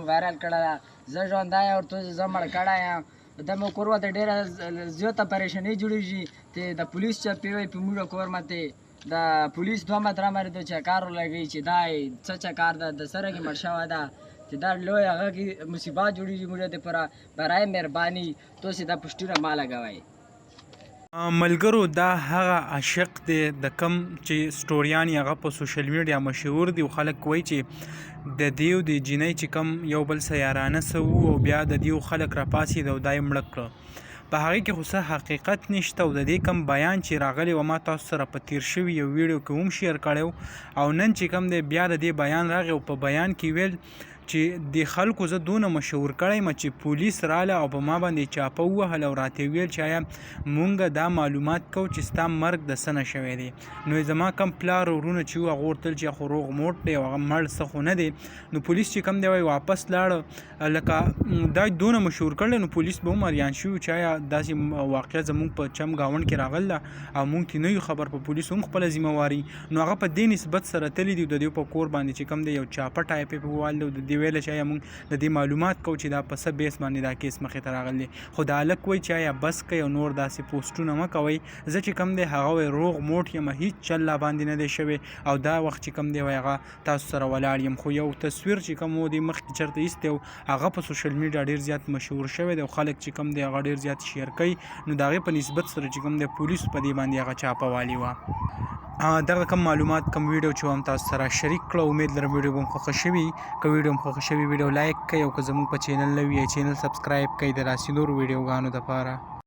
وایرل کړه ده. زه ژوندی یم ورته زه مړ کړی یم. د مو کور ورته ډېره زیاته پریشاني جوړېږي چې د پولیس چپې وي په موږ کور ماته د پولیس دوه متره مرې د چکار ولګوي چې دا یې څه چکار ده، د سره کې مړ شوی ده، چې دا لوی هغه کې مصیبت جوړېږي موږ دپاره. برای مهرباني تاسې دا پوسټونه ما لګوئ. ملګرو دا هغه عاشق دی د کم چې سټوریان هغه په سوشل میډیا مشهور دی او خلک وایي چې د دیو د جینۍ چې کم یو بل سره یارانه سه وو او بیا د دیو خلک راپاڅېد او دا یې مړه کړه. په هغې کې خو څه حقیقت نشته او د دې کم بیان چې راغلی و ما تاسو سره په تیر شوي یو ویډیو کې هم شیر کړی او نن چې کم دی بیا د دې بیان راغی او په بیان کې ویل چې دې خلکو زه دونه مشهور کړی یم چې پولیس راله او په ما باندې چاپه ووهله او راته یې ویل چې آیا مونږ دا معلومات کو چې ستا مرګ د څه نه شوی دی. نو زما کم پلار او وروڼه چې وو هغه ورته ویل چې خو روغ موټ دی او هغه مړ څه خو نه دی. نو پولیس چې کم دی وایي واپس لاړ، لکه دا دونه مشهور کړل نو پولیس به هم اریان شوي چې آیا داسې واقعه زمونږ په چم ګاونډ کې راغله او مونږ ترې نه یو خبر. په پولیس هم خپله ذمه واري، نو هغه په دې نسبت سره تللی دی. د دې په کور باندې چې کوم دی یو چاپه ټایپ په وال دی، د دې ویل چې آیا مونږ د دې معلومات کو چې دا په څه بیس باندې دا کیس مخې ته راغلی. خو دا هلک وایي چې آیا بس کوي او نور داسې پوسټونه مه کوئ، زه چې کوم دی هغه وایي روغ موټ یم، هیڅ چل لا باندې نه دی شوی او دا وخت چې کوم دی وایي هغه تاسو سره ولاړ یم. خو یو تصویر چې کوم و دی مخکې چرته ایستی و هغه په سوشل میډیا ډیر زیات مشهور شوی دی او خلک چې کوم دی هغه ډیر زیات شیر کوي. نو د هغې په نسبت سره چې کوم دی پولیس په دې باندې هغه چاپه والي وه. دغه کم معلومات کم ویډیو چې هم تاسو سره شریک کړو، امید لرم ویډیو به مو خوښه شوي. که ویډیو مو خوښه شوي ویډیو لایک کړئ او که زموږ په چینل نوي یئ چینل سبسکرایب کړئ د داسې نورو ویډیوګانو دپاره.